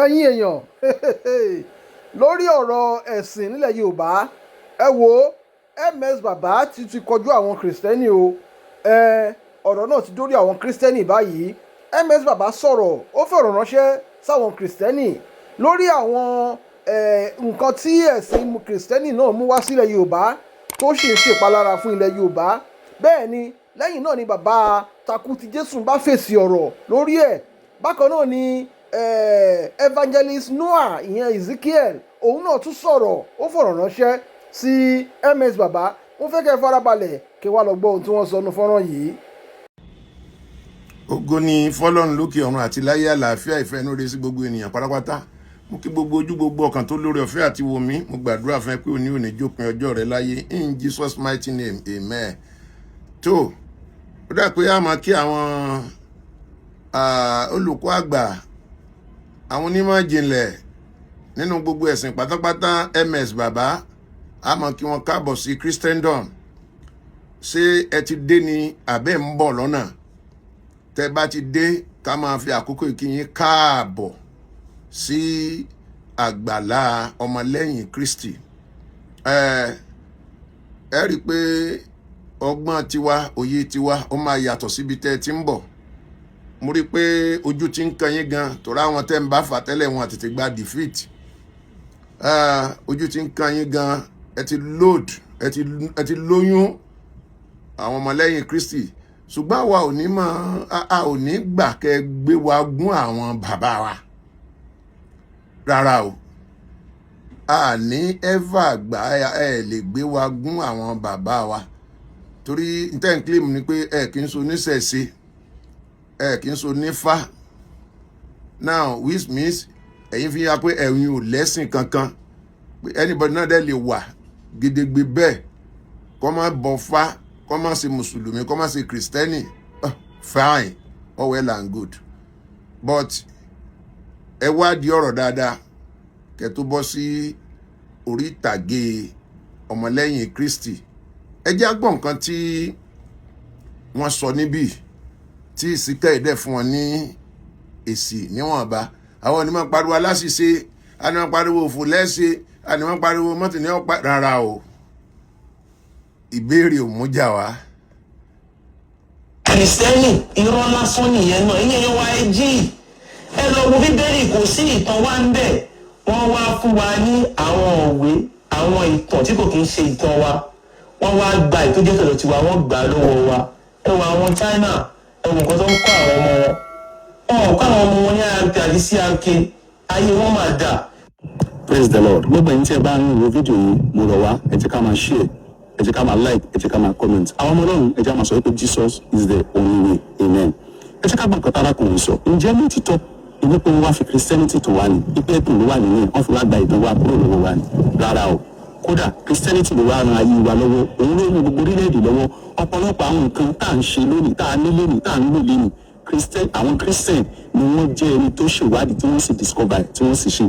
Ẹ̀yin èèyàn, lórí ọ̀rọ̀ ẹ̀sìn nílẹ̀ Yorùbá, ẹ wo MS Bàbá ti kọjú àwọn Kìrìsìtẹ́nì o. Ọ̀rọ̀ náà ti dórí àwọn Kìrìsìtẹ́nì báyìí. MS Bàbá sọ̀rọ̀, ó fọ̀rọ̀ ránṣẹ́ sáwọn Kìrìsìtẹ́nì lórí àwọn nǹkan tí ẹ̀sìn Kìrìsìtẹ́nì náà mú wá sílẹ̀ Yorùbá tó sì ń ṣèpalára fún ilẹ̀ Yorùbá. Bẹ́ẹ̀ ni lẹ́yìn náà ni bàbá takú ti Jésù bá fèsì ọ̀rọ̀ lórí ẹ̀. Bákan náà ni Evangelist Noah, ìyẹn Ezekiel, òun náà tún sọ̀rọ̀, ó fọ̀rọ̀ ránṣẹ́ sí MS Bàbá. Mo fẹ́ kẹ́ ẹ farabalẹ̀ kí wàá lọ gbọ́ ohun tí wọ́n sọ nínú fọ́nrán yìí. Ògo ni fọ́lọ́run lókè ọ̀run, àti láyé àlàáfíà, ìfẹ́ inú rere sí gbogbo ènìyàn pátápátá. Mo kí gbogbo ojú, gbogbo ọkàn tó lórí ọ̀fẹ́ àti wò mí. Mo gbàdúrà fún ẹ pé òní òní jópin ọjọ́ rẹ láyé. In Jesus' mighty name, amen. Tó ó dà pé a máa kí àwọn olùkọ́ àgbà, àwọn onímọ̀ ìjìnlẹ̀ nínú gbogbo ẹ̀sìn pátápátá, MS Bàbá, a máa kí wọn káàbọ̀ sí Christendom. Ṣé ẹ ti dé ni àbẹ́ ń bọ̀ lọ́nà? Tẹ́ bá ti dé, ká máa fi àkókò ìkíyín káàbọ̀ sí àgbàlá ọmọlẹ́yìn Kristi. Ẹ rí i pé ọgbọ́n tiwa, òye tiwa, ó máa yàtọ̀ síbi tẹ́ ẹ ti ń bọ̀. Mo rí i pé ojú ti ń kan yín gan, torí àwọn tẹ́ ń bá fà tẹ́lẹ̀, wọn tètè gba defeat. Ojú ti ń kan yín gan, ẹ ti load, ẹ ti lóyún àwọn ọmọlẹ́yìn Kristi. Ṣùgbọ́n àwa ò ní mọ̀, a ò ní gbà kẹ́ gbé wa gún àwọn bàbá wa rárá o. A ní ever gbà ẹ lè gbé wa gún àwọn bàbá wa, torí ntẹ́ ń claim ni pé ẹ kì í so oníṣẹ̀ṣe, ẹ kì í so onífá now, which means ẹ̀yin fi hàn pé ẹ̀yin ò lẹ́sìn kankan, pé anybody náà dẹ̀ lè wà gedegbe bẹ́ẹ̀, kó má bọ fá, kó má ṣe mùsùlùmí, kó má ṣe kìrìsìtẹ́nì. Fine, all well and good, but ẹ wádìí ọ̀rọ̀ dáadáa kẹ́ tó bọ́ sí orí ìtàgé ọmọlẹ́yìn Kristi. Ẹ jẹ́ á gbọ́ nǹkan tí wọ́n sọ níbí, tí ìsìnkẹ́ ìdẹ́ fún wọn ní èsì níwọ̀nba. Àwọn onímọ̀ pariwo aláṣìṣe, àni pariwo òfò lẹ́sẹ̀, àni wọ́n pariwo mọ́tò ní ọ̀pá. Rárá o, ìbéèrè ò mú jà wá. Kìrìsìtẹ́nì, irọ́ lásán nìyẹn náà. Ìyẹn yẹn wá, ẹ jí, ẹ lọ wo Bíbélì, kò sí ìtàn wa ń bẹ̀. Wọ́n wá fún wa ní àwọn òwe, àwọn ìtàn tí kò kí ń ṣe ìtàn wa. Wọ́n wá gba ìtọ́jú tọ̀dọ̀ tiwa, wọ́n gbà á lọ́wọ́ wa. Ẹ wo àwọn China, ẹ wo nǹkan tó ń kọ́ àwọn ọmọ wọn. Wọn ò kọ́ àwọn ọmọ wọn ní IRK àti CRK. Ayé wọn máa dà. Praise the Lord. Gbogbo ẹ̀yin tí ẹ bá ń wo fídíò yìí, mo rọ̀ wá, ẹ jẹ́ ká máa share, ẹ jẹ́ ká máa like, ẹ jẹ́ ká máa comment. Àwọn ọmọ Ọlọ́run, ẹ jẹ́ ká máa sọ pé Jesus is the only way, amen. Ẹ jẹ́ ká gbọ́ nǹkan tárákùnrin sọ. Ǹjẹ́ ní títọ́ ìwé pé wọ́n wá fi Christianity tó wà ní ipe ẹ̀dùn ló wà nínú ẹ̀, wọ́n fi wá gba ìtàn wa kúrò lọ́wọ́ wa ni? Rárá o. Kódà, Christianity ló wá ran ayé wa lọ́wọ́, òun ló ran gbogbo orílẹ̀-èdè lọ́wọ́. Ọ̀pọ̀lọpọ̀ àwọn nǹkan tá à ń ṣe lónìí, tá a ní lónìí, tá à ń lò lónìí, Christian, àwọn Christian ni wọ́n jẹ́ ẹni tó ṣèwádìí, tí wọ́n sì discover, tí wọ́n sì ṣe.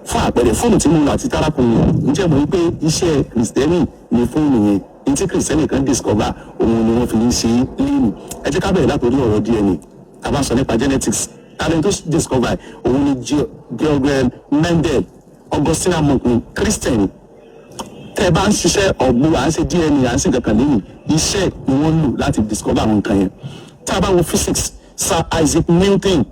Fún àpẹẹrẹ, fóònù tí mo lò àti tárákùnrin yẹn, ǹjẹ́ mo rí pé iṣẹ́ Kìrìsìtẹ́nì ni fóònù yẹn? Ní tí Kìrìsìtẹ́nì kan discover, òun ni wọ́n fi ń ṣe lẹ́nu. Ẹ jẹ́ ká bẹ̀rẹ̀ látòrí ọ̀rọ̀ DNA. Tá a bá sọ nípa genetics, talent tó discover, òun ni Gregor Mendel, Augustinian monk ni, Christian. Tẹ́ ẹ bá ń ṣiṣẹ́ ọ̀gbun, à ń ṣe DNA, à ń ṣe kankan lẹ́yìn, iṣẹ́ ni wọ́n lò láti discover àwọn nǹkan yẹn. Tá a bá wo physics, Sir Isaac Newton,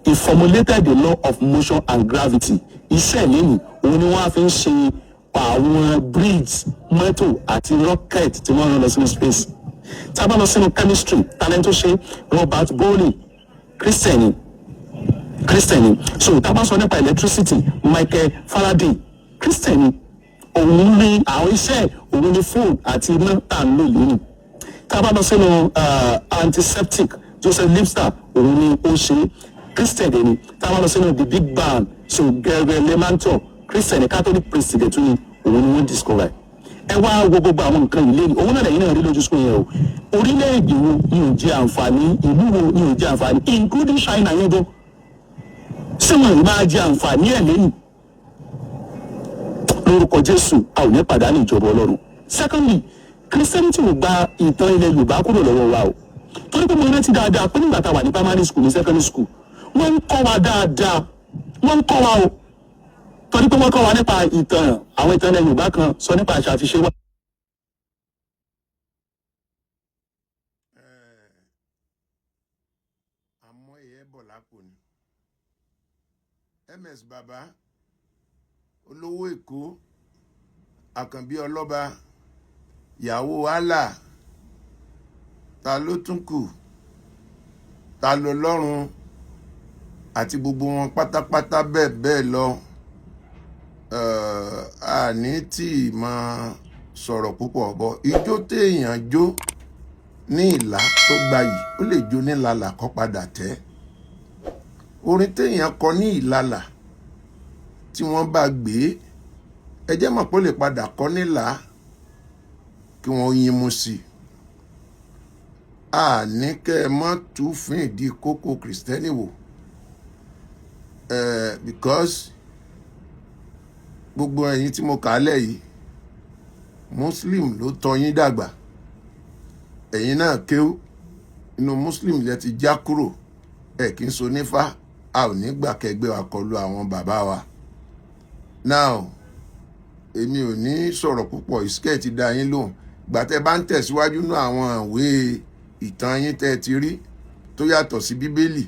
he formulated the law of motion and gravity. Iṣẹ́ lẹ́yìn, òun ni wọ́n á fi ń ṣe àwọn bridge, mọ́tò àti rocket tí wọ́n rán lọ sínú space. Tá a bá lọ sínú chemistry, talent tó ṣe, Robert Boyle, Christian ni, Christian ni. So tá a bá sọ nípa electricity, Michael Faraday, Christian ni. Òun ní àwọn iṣẹ́, òun ní phone àti iná tá à ń lò lónìí. Tá a bá lọ sínú antiseptic, Joseph Lister, òun ni ó ṣe, Christian ni. Tá a bá lọ sínú the Big Bang, so Gregory Lemaitre, Christian ni, Catholic priest dẹ̀ tún ni, òun ni wọ́n discover. Ẹ wá wo gbogbo àwọn nǹkan yìí lẹ́nu, òun náà lẹ́yìn náà rí lójú sukùn yẹn o. Orílẹ̀-èdè wo ni ò jẹ àǹfààní? Ìlú wo ni ò jẹ àǹfààní, including China yẹn gan? Ṣé wọn ì máa jẹ àǹfààní ẹ̀ lẹ́yìn? Lórúkọ Jésù, a ò ní pàdánù ìjọba Ọlọ́run. Secondly, Christianity ò gba ìtàn ilẹ̀ Yorùbá kúrò lọ́wọ́ wa o, torí pé mo rántí dáadáa pé nígbà tá a wà ní primary school, ní secondary school, wọ́n ń kọ́ wa dáadáa. Wọ́n ń kọ́ wa o, torí pé wọ́n kọ́ wa nípa ìtàn, àwọn ìtàn ilẹ̀ Yorùbá kan sọ nípa àṣà àti ṣe wa. Àmọ́ ìyẹn bọ̀ lápò ni. Ms Baba, Olówó Èkó, Àkànbí Ọlọ́ba, ìyàwó Allah, ta ló tún kù, ta ló lọ́rùn, àti gbogbo wọn pátápátá bẹ́ẹ̀ bẹ́ẹ̀ lọ. Àní tí ì máa sọ̀rọ̀ púpọ̀ bọ̀, ijó téèyàn jó ní Ìlá tó gbayì, ó lè jó nílàlà kó padà tẹ́. Orin téèyàn kọ ní Ìlàlà tí wọ́n bá gbé, ẹ jẹ́ mọ̀ pé ó lè padà kọ́ nílà kí wọ́n yín mú sí i. Àní kẹ́ ẹ mọ́ tú fún ìdí kókó Kìrìsìtẹ́nì wò, because gbogbo ẹ̀yin tí mo kà á lẹ̀ yìí, Muslim ló tọ́ yín dàgbà. Ẹ̀yin náà kéwú inú Muslim lẹ ti já kúrò. Ẹ kì í so nífà. A ò ní gbà kẹgbẹ́ wa kọlu àwọn bàbá wa. Now, èmi ò ní sọ̀rọ̀ púpọ̀. Ìsìkẹ́ ti dá yín lóhùn. Gbà tẹ́ bá ń tẹ̀síwájú nú àwọn ìwé ìtàn yín tẹ́ ẹ ti rí tó yàtọ̀ sí Bíbélì,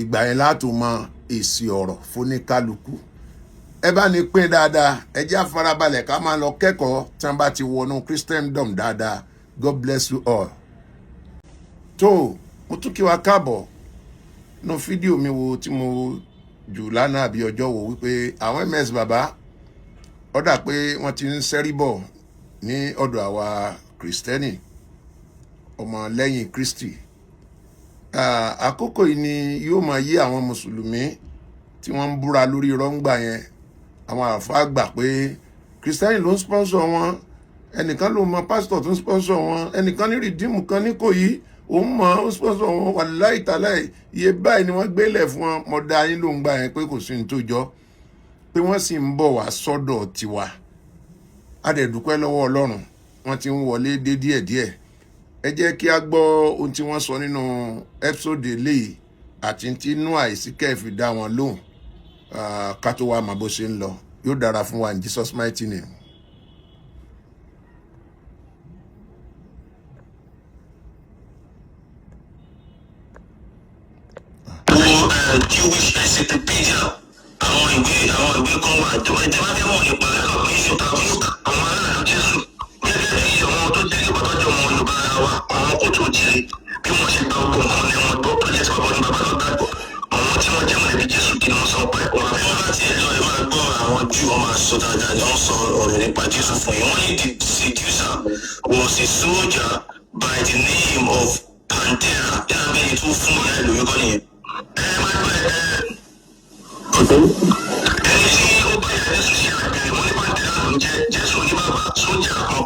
ìgbà yẹn látò mọ èsì ọ̀rọ̀ fóníkálukú. Ẹ bá ní pín dáadáa. Ẹ jẹ́ àfarabalẹ̀ ká máa lọ kẹ́kọ̀ọ́ tí wọ́n bá ti wọnú Christendom dáadáa. God bless you all. Tó mo tún kí wa káàbọ̀ nínú fídíò mi wo tí mo jù lánàá àbí ọjọ́ wo, wípé àwọn Ms Baba, ó dà pé wọ́n ti ń sẹ́rí bọ̀ ní ọ̀dọ̀ àwa Kìrìsìtẹ́nì, ọmọlẹ́yìn Kristi. Àkókò yìí ni yóò máa yí àwọn mùsùlùmí tí wọ́n ń búra lórí rọ́ngbà yẹn. Àwọn àfáà gbà pé Kìrìsìtẹ́nì ló ń sponsor wọn. Ẹnìkan ló mọ pásítọ̀ tó ń sponsor wọn, ẹnìkan ní Redeem kan ní kò yí òun mọ̀ ó sponsor wọn. Wàláì tàláì, iye báyìí ni wọ́n gbélé fún wọn. Mọ̀ dá yín ló ń gbà yẹn pé kò sí ní tó jọ pé wọ́n sì ń bọ̀ wá sọ́dọ̀ tiwa. A dẹ̀ dúpẹ́ lọ́wọ́ Ọlọ́run, wọ́n ti ń wọlé dé díẹ̀díẹ̀. Ẹ jẹ́ kí a gbọ́ ohun tí wọ́n sọ nínú episode eléyìí àti tí inú àìsí kẹ́ẹ̀fì dá wọn lóhùn, ká tó wá mọ̀ bó ṣe ń lọ. Yóò dára fún wa in Jesus' mighty name. Wo Jewish Encyclopedia, àwọn ìwé kan wà tó ẹ tẹ́ bá fẹ́ mọ̀ nípa àwọn aráàlú Jésù, gẹ́gẹ́ bí àwọn tó jẹ́ Yorùbá, tó jẹ́ ọmọ Yorùbá ara wa, àwọn kóòtù òjìrì, bí wọ́n ṣe gba ogun kan ní wọn gbọ́ tó jẹ́ sí bàbá ní bàbá ló gbàgbọ́. Àwọn tí wọ́n jẹ́ mọ̀lẹ́bí Jésù, kí ni wọ́n sọ pé wọ́n fẹ́ láti ẹ̀ lọ? Ẹ máa gbọ́ àwọn Júù, wọ́n máa sọ dáadáa ni wọ́n sọ ọ̀rọ̀ nípa Jésù fún yín. Wọ́n ní the seducer was a soldier by the name of Pantera. Yàrá bẹ́ẹ̀ ni tó fún ìyá ìlú yìí kọ́ nìyẹn. Ẹ máa gbọ́ ẹ ẹni tí ó bá ìyá Jésù ṣe àgbèrè, wọ́n ní Pantera ló ń jẹ́. Jésù ní bàbá, sójà kan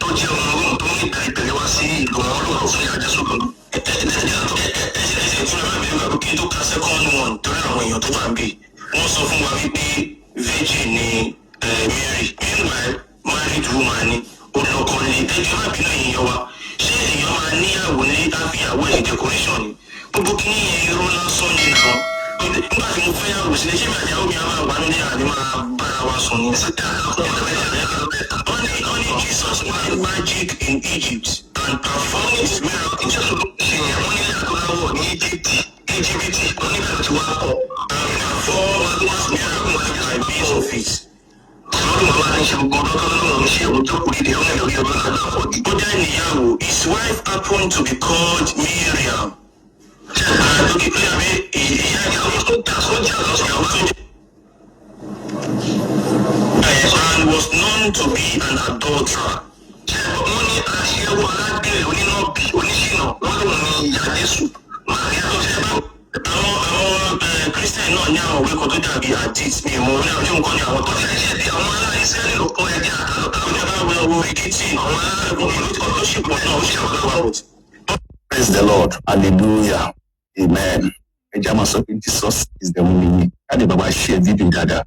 tó jẹ́ ọmọ Rome tó ní ìtẹ̀lé wá sí ìlú wọn lọ́wọ́ fún ìyá Jésù kan. Ẹ ẹ ẹ ẹ fún ẹ má bínú kí n tó ka second one, torí àwọn èèyàn tó wà ń bì, wọ́n sọ fún wa wípé virgin ni Mary. Meanwhile, married woman ni, ó lọ́kọ ní. Ẹ jọ̀ọ́, má bínú, èèyàn wa, ṣé èèyàn máa níyàwó ní àfihàwó ẹ̀ decoration ni? Gbogbo kí ní yẹn, irọ́ lásán ni náà. Nígbà tí mo fẹ́ yàwó sílé, ṣé mi àti ìyàwó mi á máa wà nílé, àní máa bára wa sùn ní? Wọ́n ní Jesus made magic in Egypt and performed his miracle. Jésù ló ṣe yẹn. Wọ́n ní ilẹ̀ adúláwọ̀ ní Egypt, Egypt, wọ́n ní bẹ̀rẹ̀ tí wàá kọ̀ and performed his miracle by means of it. Lọ́dún bàbá ń ṣe gbogbo ọdún tó lóun ṣe, òun tó kù dídé ọmọ ìlú Yorùbá náà pọ̀ jù. Ó dẹ́ níyàwó. His wife happened to be called Miriam. Lókè pé àbí ìyá ìyàwó tó dà sójà lọ́sọ̀ ìyàwó tó jẹ́. And was known to be an adulterer. Wọ́n ní aṣẹ́wó, alágbèrè, onínàbì, oníṣìnà, wọ́n lòun ní ìyá Jésù. Màríà tó ṣe bá àwọn Christian náà ní àwọn òwe kan tó dàbí hadith mi mọ ní àwọn nǹkan ní àwọn tó ṣe ṣe bí àwọn ará Israẹli ló kọ́ ẹ̀jẹ̀ àtàlọ́tà ọjọ́ bá wẹ owó Èkìtì, àwọn ará ìlú tó ṣì pọ̀ náà ó ṣe àwọn ọ̀rọ̀. Praise the Lord. Hallelujah. Amen. Ẹ jẹ́ á máa sọ pé Jesus is the only way. Káàdì bàbá ṣe fídíò dáadáa.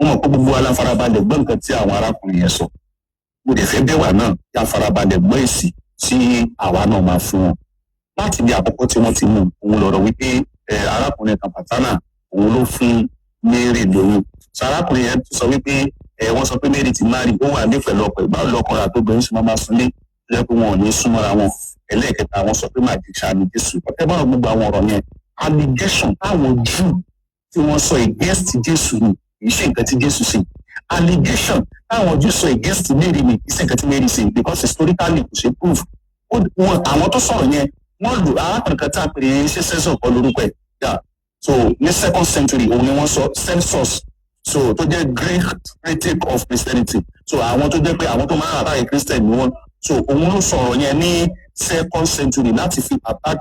Mo mọ̀ pé gbogbo wa la farabalẹ̀ gbọ́ nǹkan tí àwọn arákùnrin yẹn sọ. Mo dẹ̀ fẹ́ bẹ̀ wá náà kí a farabalẹ̀ gbọ́ èsì tí àwa náà máa fún wọn. Láti bí àkọ́kọ́ tí wọ́n ti mú òun lọ̀rọ̀ wípé Arákùnrin kan pàtánà òun ló fún Mary lóyún. So arákùnrin yẹn sọ wípé wọ́n sọ pé Mary ti marry, ó wà ní pẹ̀lú ọkọ ẹ̀. Báwo lọkùnrin àti obìnrin ṣe máa máa súnlé tó jẹ́ pé wọn ò ní súnmọ́ra wọn? Ẹlẹ́ẹ̀kẹta, wọ́n sọ pé magician ni Jésù. Ọ̀tẹ́ báwo gbogbo àwọn ọ̀rọ̀ yẹn, allegation táwọn Júù tí wọ́n sọ against Jésù ni, kì í ṣe nǹkan tí Jésù ṣe. Allegation táwọn Júù sọ against Mary ni, kì í ṣe nǹkan tí Mary ṣe, because historically kò ṣe proof. Wọn àwọn tó sọ̀rọ̀ yẹn, wọ́n lò arákùnrin kan tá a pè ní ṣe Censor kọ́ lórúkọ ẹ̀ yà. So ní second century òun ni wọ́n sọ Celsus, so tó jẹ́ great critic of Christianity. So àwọn tó jẹ́ pé àwọn tó máa ń attack Christian ni wọ́n. So òun ló sọ̀rọ̀ yẹn ní second century láti fi attack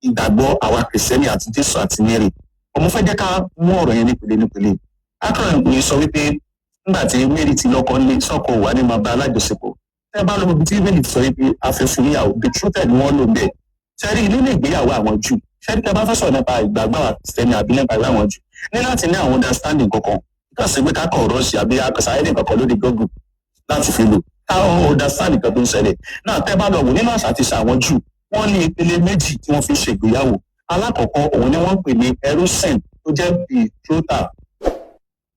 ìgbàgbọ́ àwa Kìrìsìtẹ́nì àti Jésù àti Mary. Ọmọ fẹ́ jẹ́ ká mú ọ̀rọ̀ yẹn nípele nípele. Akọrin yìí sọ wípé nígbà tí Mary ti lọ́kọ ní sọ́kọ wà ní máa bá alájọṣepọ̀. Tẹ́ bá lọ́mọ tí Mary ti sọ wípé afẹ́fún níyàwó, betrothed ni wọ́n lò bẹ́ẹ̀. Sẹ́rí nínú ìgbéyàwó àwọn Júù, sẹ́rí tẹ́ bá fẹ́ sọ̀rọ̀ nípa ìgbàgbọ́ àwọn Kìrìsìtẹ́nì àbí nípa ìwé àwọn Júù, ní láti ní àwọn understanding kankan kàn sí pé ká kọ̀ ọ̀rọ̀ sí àbí akọ̀sáyé nìkan kan lórí Google láti fi lò káwọn understand nǹkan tó ń ṣẹlẹ̀ náà. Tẹ́ bá lọ wò nínú àṣà àti ìṣe àwọn Júù, wọ́n ní ìpele méjì tí wọ́n fi ṣe ìgbéyàwó. Alákọ̀ọ́kọ́, òun ni wọ́n ń pè ní erusin, tó jẹ́ betrothal.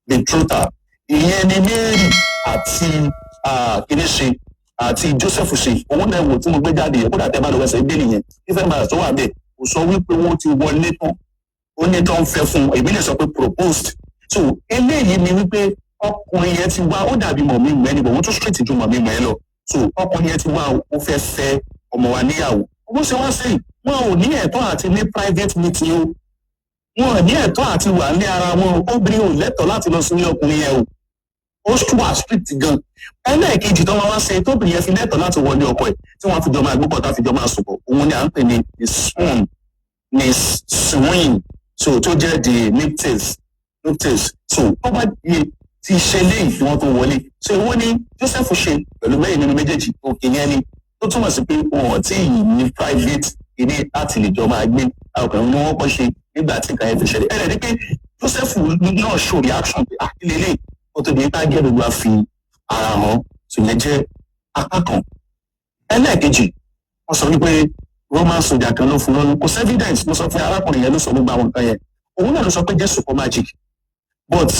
Betrothal ìyẹn ni Mary àti kíní ṣe àti Joseph ṣe. Òun náà wò tí mo gbé jáde yẹn. Kódà tẹ́ bá lọ wẹsẹ̀ gbé nìyẹn, fífẹ́ máa tó wà bẹ́ẹ̀, kò sọ wípé wọ́n ti wọlé tán. Ó ní tó ń fẹ́ fún un, èmi lè sọ pé proposed. So eléyìí ni wípé ọkùnrin yẹn ti wá, ó dàbí mọ̀ mí mọ́ ẹni bọ̀, wọ́n tún straight ju mọ̀ mí mọ́ ẹ lọ. So ọkùnrin yẹn ti wá, ó fẹ́ fẹ́ ọmọ wa níyàwó. Bó ṣe wá sí, wọn ò ní ẹ̀tọ́ àti ní private meeting o. Wọn ò ní ẹ̀tọ́ àti wà ní ara wọn o. Obìnrin ò lẹ́tọ̀ọ́ láti lọ sí ilé ọkùnrin yẹn o. Ó wà strict gan. Ẹlẹ́ẹ̀kejì tó máa wá ṣe tóbìnrin yẹn fi lẹ́tọ̀ọ́ láti wọlé ọkọ ẹ̀, tí wọ́n fi jọ máa gbópọ̀, tá fi jọ máa sùpọ̀, òun ni à ń pè ní the swoon, ní swing, so tó jẹ́ the nuptials. Nuptials, so tó bá yẹ ti ṣe léyìí kí wọ́n tó wọlé. So ìwọ ni Joseph ṣe pẹ̀lú mẹ́rin nínú méjèèjì òkè yẹn ni tó túmọ̀ sí pé wọn ò tí ì ní private ilé láti lè jọ máa gbé. Àwọn ni wọ́n kọ́ ṣe nígbà tí nǹkan yẹn ti ṣẹlẹ̀. Ẹ̀rẹ̀ ni pé Joseph náà show reaction pé ah, ilé ilé ó tó di ipá gẹ́gẹ́ wá fi ara hàn. So ìyẹn jẹ́ apá kan. Ẹlẹ́ẹ̀kejì, wọ́n sọ wípé Roman soldier kan ló fún lọ́nu. Kò sí evidence. Mo sọ fún arákùnrin yẹn ló sọ gbogbo àwọn nǹkan yẹn. Òun náà ló sọ pé Jésù kọ́ magic, but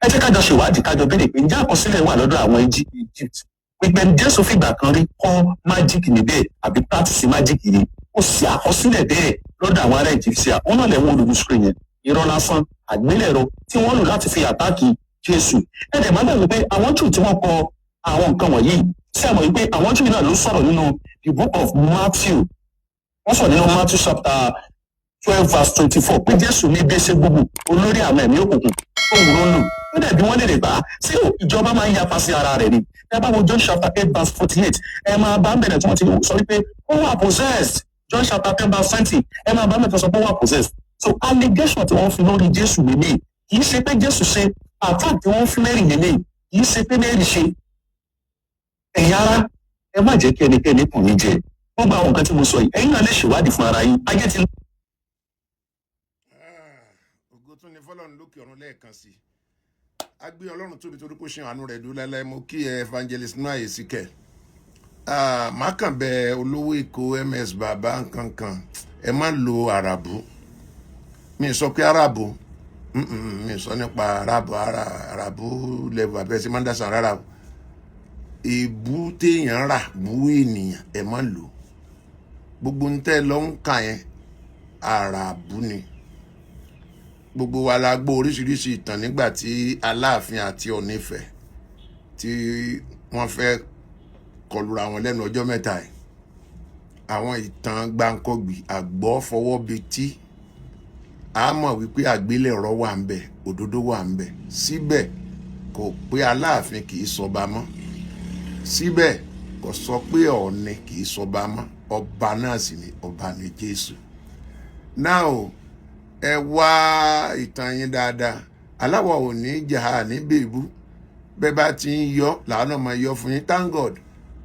ẹ jẹ́ kájọ ṣèwádìí, kájọ béèrè pé ǹjẹ́ àkọsílẹ̀ wà lọ́dọ̀ àwọn Egypt wípé Jésù fìgbà kan rí kọ́ magic níbẹ̀ àbí practice magic yìí? Kò sí àkọsílẹ̀ bẹ́ẹ̀ lọ́dọ̀ àwọn ará Egyptia. Wọn náà lẹ́wọ̀n olùdó screen yẹn. Irọ́ lásán àgbélẹ̀rọ tí wọ́n lò láti fi attack Jésù. Ẹ̀dẹ̀ má bẹ̀rù pé àwọn Júù tí wọ́n kọ àwọn nǹkan wọ̀nyí sí àmọ̀ wípé àwọn Júù náà ló sọ̀rọ̀ nínú the Book of Matthew. Wọ́n sọ̀rọ̀ nínú Matthew chapter 12 verse 24 pé Jésù ní Bẹ́sẹ̀gbùgbù, olórí àwọn ẹ̀mí òkùnkùn, òun ló ń lò. Ó dẹ̀ bí wọ́n lè lè bá ṣé ìjọba máa ń yapa sí ara rẹ̀ ni. Ẹ bá wo John chapter 8 verse 48, ẹ máa bá ń bẹ̀rẹ̀ tí wọ́n ti sọ wípé ó wà possessed. John chapter 10 verse 20, ẹ máa bá ń bẹ̀rẹ̀ tó sọ pé ó wà possessed. So allegation tí wọ́n fi lórí Jésù lélẹ̀, kì í ṣe pé Jésù ṣe. Attack tí wọ́n fi Mary lélẹ̀, kì í ṣe pé Mary ṣe. Ẹ̀yin ará, ẹ má jẹ́ kí ẹnikẹ́ni kàn yín jẹ. Gbogbo àwọn nǹkan tí mo sọ yìí, ẹ̀yin náà lè ṣèwádìí fún ara yín. Ayé ti Ògo tún ní fọlọ́run lókè ọ̀run lẹ́ẹ̀kan sí i. A gbé Ọlọ́run tóbi torí kó ṣe àánú rẹ̀ dúró láéláé. Mo kí ẹ, Evangelist Noah Esike. Má kàn bẹ olówó èkó ms bàbá nkankan, ẹ má lo àràbù. Mi sọ pé àràbù, mi sọ nípa àràbù, àràbù lẹ́bù abẹ́ sí máa ń dàsán rárá o. Èébú téèyàn rà bú ènìyàn, ẹ má lò. Gbogbo ń tẹ́ lọ ń kà yẹn, àràbù ni. Gbogbo wa la gbọ́ oríṣiríṣi ìtàn nígbà tí Aláàfin àti Ọ̀nìfẹ̀ tí wọ́n fẹ́ kọlura wọn lẹ́nu ọjọ́ mẹ́ta yìí. Àwọn ìtàn gbàǹkọ̀gbì àgbọ̀ fọwọ́ betí, a mọ̀ wípé àgbélẹ̀rọ wà ń bẹ̀, òdodo wà ń bẹ̀. Síbẹ̀ kò pé Aláàfin kì í sọba mọ́. Síbẹ̀ kò sọ pé Ọ̀ọ̀ni kì í sọba mọ́. Ọba náà sì ni ọba ní Jésù. Now, ẹ wá ìtàn yín dáadáa. Aláwọ̀ ò ní jà ní bèbú. Bẹ́ẹ̀ bá ti ń yọ làánà máa yọ fún yín. Thank God,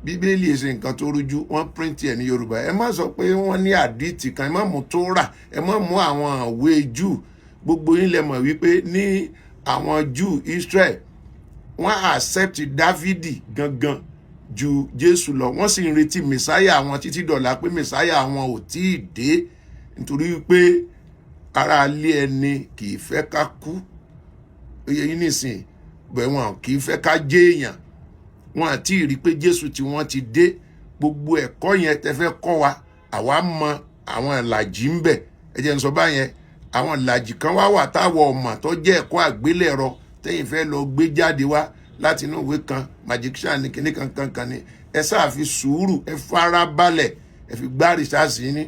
Bíbélì ṣe nǹkan tó rújú, wọ́n print ẹ̀ ní Yorùbá. Ẹ má sọ pé wọ́n ní àdìtì kan, ẹ má mú Tóra, ẹ má mú àwọn ìwé Júù. Gbogbo yín lẹ mọ̀ wípé ní àwọn Júù Israel, wọ́n accept Dávidi gangan ju Jésù lọ. Wọ́n sì ń retí Mẹsáyà àwọn títí dọ̀la pé Mẹsáyà àwọn ò tí ì dé nítorí pé Ará ilé ẹni kì í fẹ́ ká kú. Oyè yín nìsín bẹ́ẹ̀, wọn kì í fẹ́ ká jẹ́ èèyàn. Wọn àti rí i pé Jésù tí wọ́n ti dé. Gbogbo ẹ̀kọ́ yẹn tẹ́ fẹ́ kọ́ wa, àwa mọ àwọn ìlàjì ń bẹ̀. Ẹ jẹ́ n sọ báyẹn, àwọn ìlàjì kan wá wà táwọn ọmọ tó jẹ́ ẹ̀kọ́ àgbélẹ̀rọ tẹ́yìn fẹ́ lọ gbé jáde wá láti inú ìwé kan, magician ní kinní kan kan kan ni. Ẹ sáà fi sùúrù, ẹ fara balẹ̀, ẹ fi gbá rìsáàsì ní.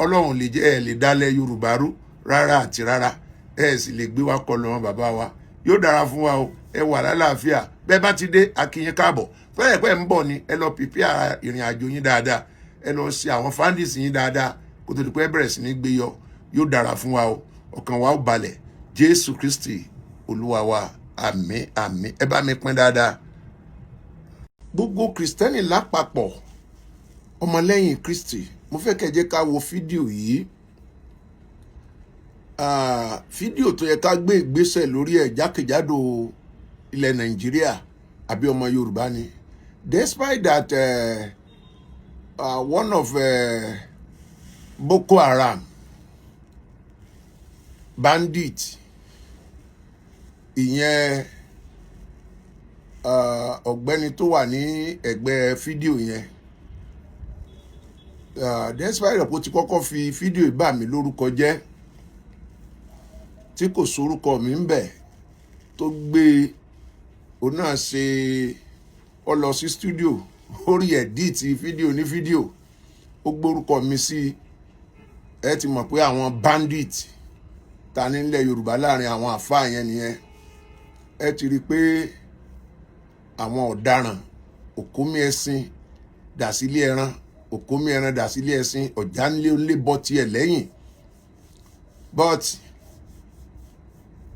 Ọlọ́run lè jẹ́ ẹ lè dálẹ̀ Yorùbá rú rárá àti rárá. Ẹ sì lè gbé wa kọlu wọn. Bàbá wa, yóò dára fún wa o. Ẹ wà lálàáfíà. Bẹ́ẹ̀ bá ti dé, a kí yín káàbọ̀. Fẹ́ẹ̀ pẹ́ ń bọ̀ ni, ẹ lọ pìpì ara ìrìn àjò yín dáadáa, ẹ lọ ṣe àwọn findings yín dáadáa kó tó di pé ẹ bẹ̀rẹ̀ sí ní gbé yọ. Yóò dára fún wa o, ọkàn wa ó balẹ̀. Jésù Kristi Olúwa wa, àmín, àmín. Ẹ bá mi pín dáadáa. Gbogbo Kìrìsìtẹ́nì lápapọ̀, ọmọlẹ́yìn Kristi, mo fẹ́ kẹ́ jẹ́ ká wo fídíò yìí. Fídíò tó yẹ ká gbé ìgbésẹ̀ lórí ẹ̀ jákèjádò ilẹ̀ Nàìjíríà àbí ọmọ Yorùbá ni. Despite that, one of Boko Haram bandit, ìyẹn ọ̀gbẹ́ni tó wà ní ẹ̀gbẹ́ fídíò yẹn, despite that ó ti kọ́kọ́ fi fídíò yìí bà mí lórúkọ jẹ́ tí kò sórúkọ mi ń bẹ̀, tó gbé òun náà ṣe, ó lọ sí studio, ó rí edit fídíò ní fídíò, ó gbórúkọ mi sí. Ẹ ti mọ̀ pé àwọn bandit ta nílẹ̀ Yorùbá láàrin àwọn àfáà yẹn nìyẹn. Ẹ ti rí i pé àwọn ọ̀daràn, òkómi ẹṣin dà sílé ẹran, òkómi ẹran dà sílé ẹṣin, ọ̀já ńlé ńlé bọ́ tiẹ̀ lẹ́yìn. But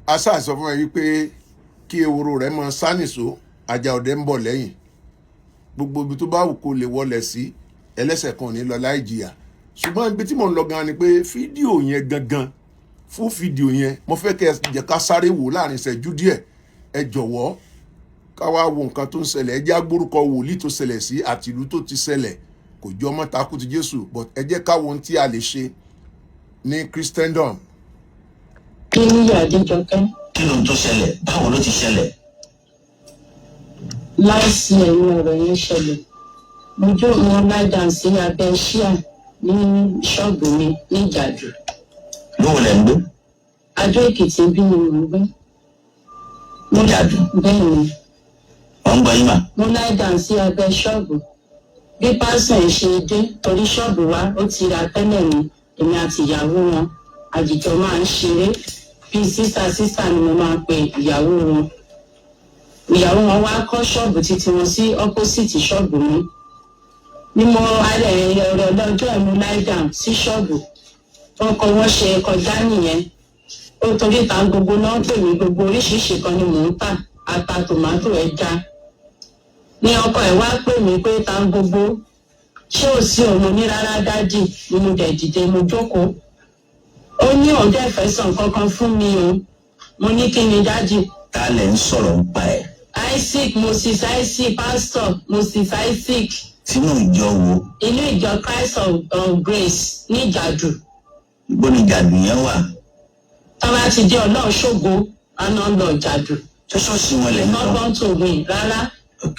asa sọ fún ẹ wípé kí ehoro rẹ mọ sánìṣó, ajá ọdẹ ń bọ̀ lẹ́yìn. Gbogbo ibi tó bá wù kó lè wọlé sí, ẹlẹ́sẹ̀ kan ò ní lọ láì jìyà. Ṣùgbọ́n ibi tí mò ń lọ gan ni pé fídíò yẹn gangan, fún fídíò yẹn, mo fẹ́ kẹ́ ẹ jẹ́ ká sáré wò láàrin ìṣẹ́jú díẹ̀. Ẹ jọ̀wọ́, ká wá wo nǹkan tó ń ṣẹlẹ̀. Ẹ jẹ́ agbórúkọ wòlíì tó ṣẹlẹ̀ sí àti ìlú tó ti ṣẹlẹ̀. Kò jọ ọmọ takú ti Jésù, but ẹ jẹ́ ká wo ohun tí a lè ṣe ní Christendom. Kí níyà Adéjọkẹ́. Kí ló ń tó ṣẹlẹ̀? Báwo ló ti ṣẹlẹ̀? Láìsí ẹ̀yìn ọ̀rọ̀ yẹn ṣẹlẹ̀, mo jó, mo lie down sí abẹ́ chair ní ṣọ́ọ̀bù mi ní Ìjàdù. Lóhùn lẹ̀ ń gbé? Adó Èkìtì bí ni mò ń gbé. Ìjàdù? Bẹ́ẹ̀ ni. Wọ́n ń gbọ́ yín mà. Mo lie down sí abẹ́ ṣọ́ọ̀bù. Bí pásítọ̀ yìí ṣe dé, torí ṣọ́ọ̀bù wa ó ti ra tẹ́lẹ̀ ni, èmi àti ìyàwó wọn àjìjọ máa ń ṣeré bíi sister sister ni mo máa ń pe ìyàwó wọn. Ìyàwó wọn wá kọ́ ṣọ́ọ̀bù títí wọn sí opposite ṣọ́ọ̀bù mi ni mo alẹ́ ọ̀rọ̀ lọ́jọ́ ẹ̀. Mo lie down sí ṣọ́ọ̀bù, ọkọ̀ wọn ṣe kọjá nìyẹn. Ó torí ìta gbogbo náà pè mí, gbogbo oríṣiríṣi kan ni mò ń tà, ata, tòmátò, ẹja. Ní ọkọ ẹ̀ wá pè mí pé, "Ta gbogbo, ṣé ò sí?" Òun ní, "Rárá daddy." Ni mo dẹ̀ dìde, mo jókòó. Ó ní òun dẹ̀ fẹ́ sọ nǹkan kan fún mi o. Mo ní, "Kí ni, daddy?" Ta lẹ̀ ń sọ̀rọ̀ ń pa ẹ̀? Isaac Moses Isaac, Pastor Moses Isaac. Sínú ìjọ wo? Inú ìjọ Christ of Grace ní Ìjàdù. Ibo ni Ìjàdù yẹn wà? Tọ́ba ti dé Ọlọ́run ṣògo, àná lọ Ìjàdù. Ṣé ṣọ́ọ̀ṣì wọn lẹ̀ ń lọ? Not born to win, rárá. Ok.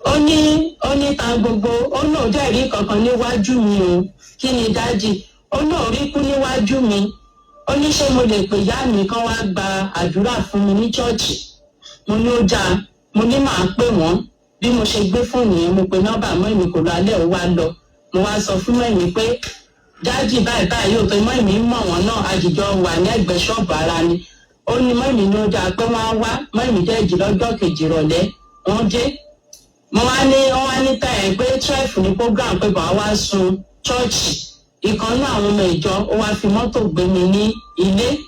Ó ní ta gbogbo, ó náà dẹ̀ rí kankan níwájú mi o. "Kí ni, daddy?" Ó náà rí kú níwájú mi. Ó ní ṣé mo lè pè ìyá mi kán wá gba àdúrà fún mi ní ṣọ́ọ̀ṣì. Mo ní ó dáa, mo ní màá pè wọ́n. Bí mo ṣe gbé fóònù yẹn, mo pe nọ́mbà mọ́ mi, kò lọ. Alẹ́ ò wá lọ, mo wá sọ fún mẹ́mi pé daddy báyìí báyìí yóò pé mọ́ mi mọ̀ wọ́n náà, àjìjọ wà ní ẹ̀gbẹ́ ṣọ́ọ̀bù ara ni. Ó ní mọ́mí ní ó dáa, pé wọ́n á wá. Mọ́mí dẹ́ jí lọ́jọ́ kejì rọ̀lẹ́, wọ́n dé. Mo wá ní, wọ́n wá ní táyà pé 12 ní program, pé bàá wá sun chọ́ọ̀chì. Ìkan náà àwọn ọmọ ìjọ ó wá fi mọ́tò gbé mi ní ilé.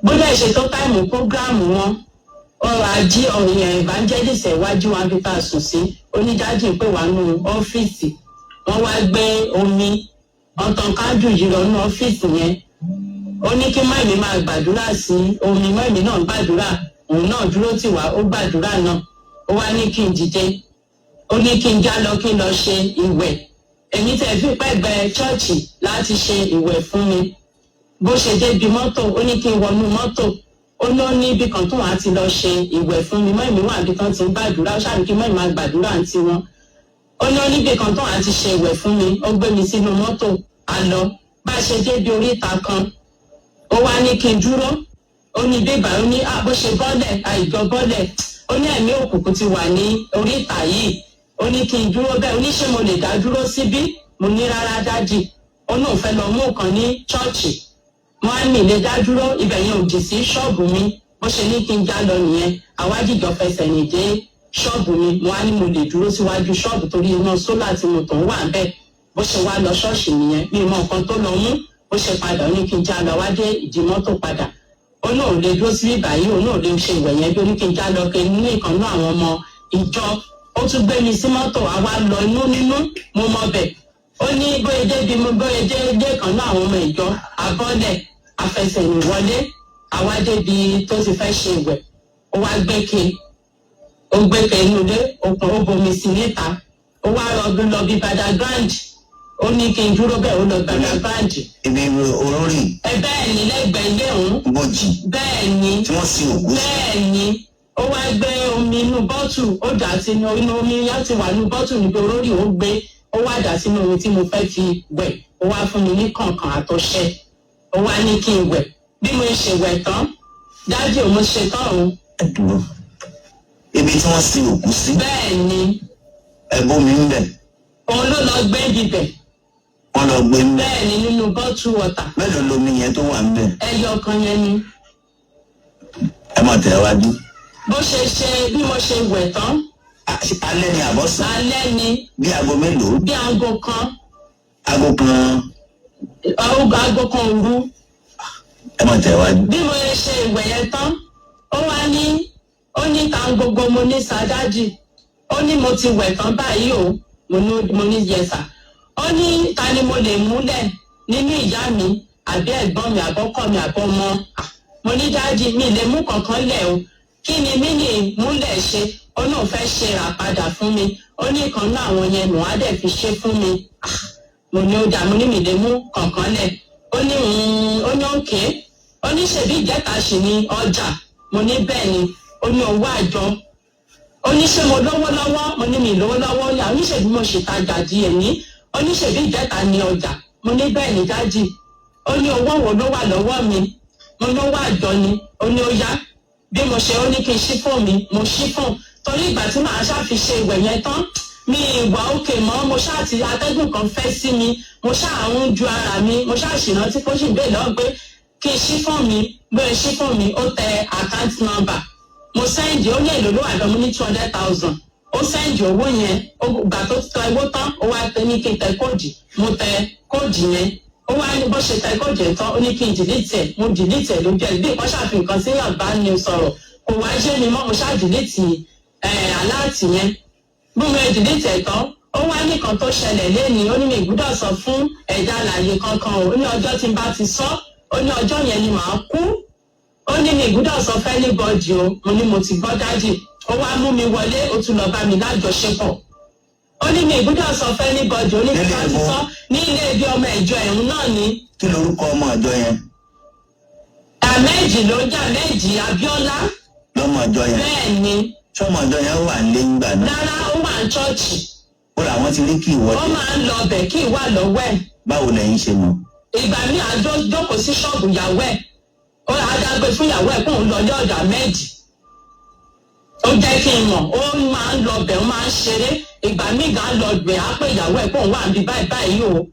Bó dẹ̀ ṣe tó time program wọn, ọrọ̀ ajé ọ̀rìn evangelist ẹ̀wájú wa bí tá a sùn sí, onídájú pé wà nù ọ́fíìsì. Wọ́n wá gbé omi ọ̀tàn kájú yìí lọ nù ọ́fíìsì yẹn. Ó ní kí mọ́ìmí máa gbàdúrà sí omi. Mọ́ìmí náà gbàdúrà, òun náà dúró tì wá, ó gbàdúrà náà. Ó wá ní kí n dìde, ó ní kí n já lọ, kí n lọ ṣe ìwẹ̀. Èmi tẹ̀ fi pẹ́gbẹ́ chọ́ọ̀chì láti ṣe ìwẹ̀ fún mi. Bó ṣe débi mọ́tò, ó ní kí n wọnú mọ́tò. Ó ní ó ní ibì kan tó wàá ti lọ ṣe ìwẹ̀ fún mi. Mọ́ ìmí wà níbi tán ti ń gbàdúrà, ó ṣàbí kí mọ́ ìmí máa gbàdúrà ní tiwọn. Ó ní ó níbì kan tó wàá ti ṣe ìwẹ̀ fún mi. Ó gbé mi sínú mọ́tò, a lọ. Bá a ṣe débi oríta kan, ó wá ní kí n dúró. Ó ní bíbá, ó ní "Ah, bó ṣe bọ́lẹ̀, àìjọ bọ́lẹ̀." Ó ní ẹ̀mí òkùnkùn ti wà ní oríta yìí. Ó ní kí n dúró bẹ́ẹ̀. Ó ní ṣé mo lè dá dúró síbí? Mo ní rárá, daddy. Ó náà fẹ́ lọ mú nǹkan ní ṣọ́ọ̀ṣì. Wọn á ní lè dá dúró, ibẹ̀ yẹn ò jì sí ṣọ́ọ̀bù mi. Bó ṣe ní kí n já lọ nìyẹn. Àwájìjọ fẹsẹ̀ rìn dé ṣọ́ọ̀bù mi. Mo á ní mo lè dúró síwájú ṣọ́ọ̀bù torí iná sólà tí mo tàn wà ń bẹ̀. Bó ṣe wá lọ ṣọ́ọ̀ṣì nìyẹn. Mi mọ nǹkan tó lọ mú. Bó ṣe padà, ó ní kí n já lọ, wá dé ìdí mọ́tò padà. Ó náà lè dúró sí báyìí, òun náà lè ṣe ìwẹ̀ yẹn bí. Ó ní kí n já lọ kí nínú ìkànnú àwọn ọmọ ìjọ. Ó tún gbé mi sí mọ́tò, àwa lọ inú nínú, mo mọ bẹ̀. Ó ní bóyá débi mo bóyá dé ilé kan náà àwọn ọmọ ìjọ, abọ́lẹ̀, afẹsẹ̀yìn wọlé. Àwa débi tó ti fẹ́ ṣe ìwẹ̀. Ó wá gbé ke, ó gbé ke inú ilé okùn, ó bomi sí níta. Ó wá rọgbí lọ bí Badagry. Ó ní kí n dúró bẹ́ẹ̀, ó lọ Badagry. Ibi olórí? Ẹ bẹ́ẹ̀ ni, lẹ́gbẹ̀ẹ́ ilé òun. Bòjì? Bẹ́ẹ̀ ni. Tí wọ́n sin òkú sí? Bẹ́ẹ̀ ni. Ó wá gbé omi inú bottle, ó dà sínú inú omi yẹn ti wà nínú bottle níbi olórí. Ó gbé, ó wá dà sínú omi tí mo fẹ́ fi wẹ̀. Ó wá fún mi ní kànkàn àtọṣẹ, ó wá ní kí n wẹ̀. Bí mo ṣe wẹ̀ tán, daddy, òun ṣe tán òun. Ẹ dúró, ibi tí wọ́n sin òkú sí? Bẹ́ẹ̀ ni. Ẹ bómi ń bẹ̀? Òun ló lọ gbé bibẹ̀. Wọ́n lọ gbé ń bẹ̀? Bẹ́ẹ̀ ni, nínú bottle water. Mélòó lomi yẹn tó wà ń bẹ̀? Ẹyọ kan yẹn ni. Ẹ mọ̀ tẹ̀ wájú. Bó ṣe ṣe, bí mo ṣe wẹ̀ tán. Alẹ́ ni àbọ̀sán? Alẹ́ ni. Bí aago mélòó? Bí aago 1. Aago 1? Aago 1 òru. Ẹ mọ̀ tẹ̀ wájú. Bí mo ṣe ìwẹ̀ yẹn tán, ó wá ní, ó ní ta gbogbo. Mo ní sir, daddy. Ó ní mo ti wẹ̀ tán báyìí o. Mo ní yes, sir. Ó ní ta ni mo lè múlẹ̀ nínú ìyá mi àbí ẹ̀gbọ́n mi àbọ́kọ mi àbọ́mọ? Ah, mo ní daddy, mi lè mú kankan lẹ̀ o. Kí ni mí ní múlẹ̀ ṣe? Ó náà fẹ́ ṣe ràpadà fún mi. Ó ní ìkan náà àwọn yẹn nù á dẹ̀ fi ṣe fún mi. Ah, mo ní ó dà, mo ní mi lè mú kankan lẹ̀. Ó ní ó ní okay. Ó ní ṣèbí ìjẹta ṣì ní ọjà? Mo ní bẹ́ẹ̀ ni. Ó ní owó àjọ. Ó ní ṣé mo lówó lọ́wọ́? Mo ní mi lówó lọ́wọ́. Yà ó ní ṣèbí mo ṣètajà di èní? Ó ní ṣèbí ìjẹta ní ọjà? Mo ní bẹ́ẹ̀ ni, daddy. Ó ní owó wo ló wà lọ́wọ́ mi? Mo lówó àjọ ni. Ó ní ó yá. Bí mo ṣe, ó ní kí n ṣí fóònù mi, mo ṣí fóònù, torí ìgbà tí màá ṣáà fi ṣe ìwẹ̀ yẹn tán, mi ìwà òkè mọ́. Mo ṣáà ti atẹ́gùn kan fẹ́ sí mi, mo ṣáà ń ju ara mi, mo ṣáà ṣèrántí kó sì bẹ́ẹ̀ lọ́wọ́ pé kí n ṣí fóònù mi. Bóyá ṣí fóònù mi, ó tẹ account number, mo send. Ó ní èlò ló wà lọ́mú ní 200,000. Ó send owó yẹn. Ó gbà tó tẹ owó tán, ó wá tẹ ní kí n tẹ code. Mo tẹ code yẹn. Ó wá ní bó ṣe tẹ code yẹn tán, ó ní kí n delete ẹ̀. Mo delete ẹ̀ lójú ẹ̀. Bí nǹkan ṣàfihàn kan sí yàn bá ní sọ̀rọ̀, kò wá ṣé mi mọ́. Mo ṣáà delete ẹ̀ alert yẹn. Bí mo delete ẹ̀ tán, ó wá ní kan tó ṣẹlẹ̀ lénìí. Ó ní mi gbúdọ̀ sọ fún ẹ̀dá alààyè kankan o. Ó ní ọjọ́ tí n bá ti sọ, ó ní ọjọ́ yẹn ni màá kú. Ó ní mi gbúdọ̀ sọ fún anybody o. Mo ní mo ti gbọ́, daddy. Ó wá mú mi wọlé, ó tún lọ bá mi lájọṣepọ̀. Ó ní mi gbúdọ̀ sọ fún anybody. Ó ní kí wọ́n ti sọ ní ilé ibi ọmọ ìjọ ẹ̀hún náà ni. Kí lorúkọ ọmọ ìjọ yẹn? Ahmed ló ń jà, Ahmed Abiola. Lọmọ ìjọ yẹn? Bẹ́ẹ̀ ni. Sọmọ ìjọ yẹn wà nílé ńgbà náà? Rárá, ó wà ní ṣọ́ọ̀ṣì. Ó làwọn ti rí kí Ó ìwọ́de? máa ń lọ ọbẹ̀, kí ìwà lọ́wọ́ ẹ̀. Báwo lẹ̀yin ṣe mọ̀? Ìgbà míì, àjọ jókòó sí ṣọ́ọ̀bù ìyàwó ẹ̀. Ó adágbé fún ìyàwó ẹ̀ kóun lọ ilé ọ̀dọ̀ Ahmed. Ó jẹ́ kí n mọ̀. Ó máa ń lọ bẹ̀, ó máa ń ṣeré. Ìgbà míì gan lọ bẹ̀, á pé ìyàwó ẹ̀ kóun wà níbi báyìí báyìí o.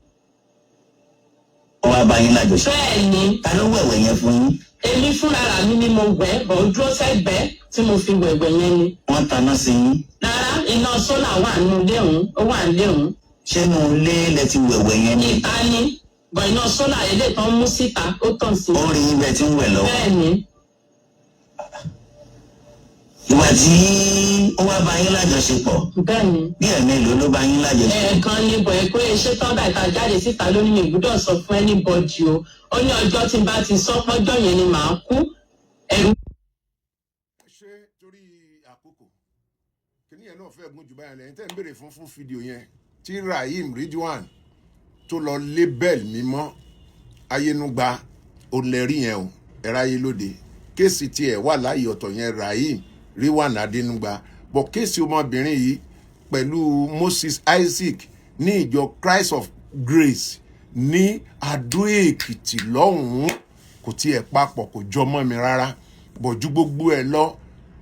Ó wá bá yín lájọṣe? Bẹ́ẹ̀ ni. Ta ló wẹ̀wẹ̀ yẹn fún yín? Èmi fúnra mi ni mo wẹ̀ bọ̀. Ó dúró sẹ́gbẹ̀ẹ́ tí mo fi wẹ̀wẹ̀ yẹn ni. Wọ́n taná sí yín? Rárá, iná sólà wà nínú ilé òun, ó wà nílé òun. Ṣé inú ilé lẹ ti wẹ̀wẹ̀ yẹn ni? Ìta ni, bọ̀ iná sólà ilé tó ń mú síta, ó tàn sí. Ó rí yín bẹ́ẹ̀ tí ń wẹ̀ lọ́wọ́? Bẹ́ẹ̀ ni. Ìgbà tí ó wá bá yín lájọṣepọ̀? Bẹ́ẹ̀ ni. Bí ẹ̀mélòó ló bá yín lájọṣepọ̀? Ẹ̀ẹ̀kan ní bọ̀. Ẹ̀kọ́ iṣẹ́ tán báyìí, tá a jáde síta, lónìí mi gbúdọ̀ sọ fún anybody o. Ó ní ọjọ́ tí n bá ti sọ pọ́jọ́ yẹn ni màá kú. Ẹ̀rù Ṣé torí àkókò, kíní yẹn náà fẹ́ gùn jù báyìí lẹ́yìn tẹ́ ń béèrè fún fídíò yẹn tí Rahim Ridwan tó lọ label mímọ́ ayénúgba. Ó lẹ rí yẹn o, ẹ ráyé lóde. Case tiẹ̀ wà láàyè ọ̀tọ̀ yẹn, Rahim Rilwan Adénúgba. Bọ̀ case ọmọbìnrin yìí pẹ̀lú Moses Isaac ní ìjọ Christ of Grace ní Adó Èkìtì lọ́hùn-ún kò tiẹ̀ papọ̀, kò jọ mọ́ mi rárá. Bọ̀ ju gbogbo ẹ̀ lọ,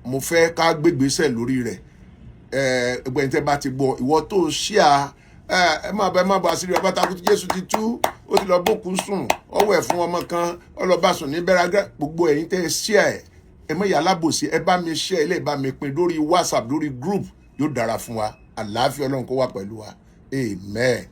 mo fẹ́ ká gbégbèsè lórí rẹ̀. Ẹgbẹ́ ní tẹ́ bá ti gbọ́, ìwọ tó ṣíà, ẹ má bá, ẹ má bá àṣírí ọba takú tí Jésù ti tú, ó ti lọ bókun sùn, ọwọ́ ẹ̀ fún ọmọ kan, ó lọ bá sùn ní bẹ́rágá. Gbogbo ẹ̀yin tẹ́ ẹ ṣíà ẹ̀, ẹ mọ̀ ìyá alábòsí, ẹ bá mi ṣíà ilé, bá mi pín lórí WhatsApp, lórí group. Yóò dára fún wa. Àlàáfíà Ọlọ́run kó wà pẹ̀lú wa. Amen.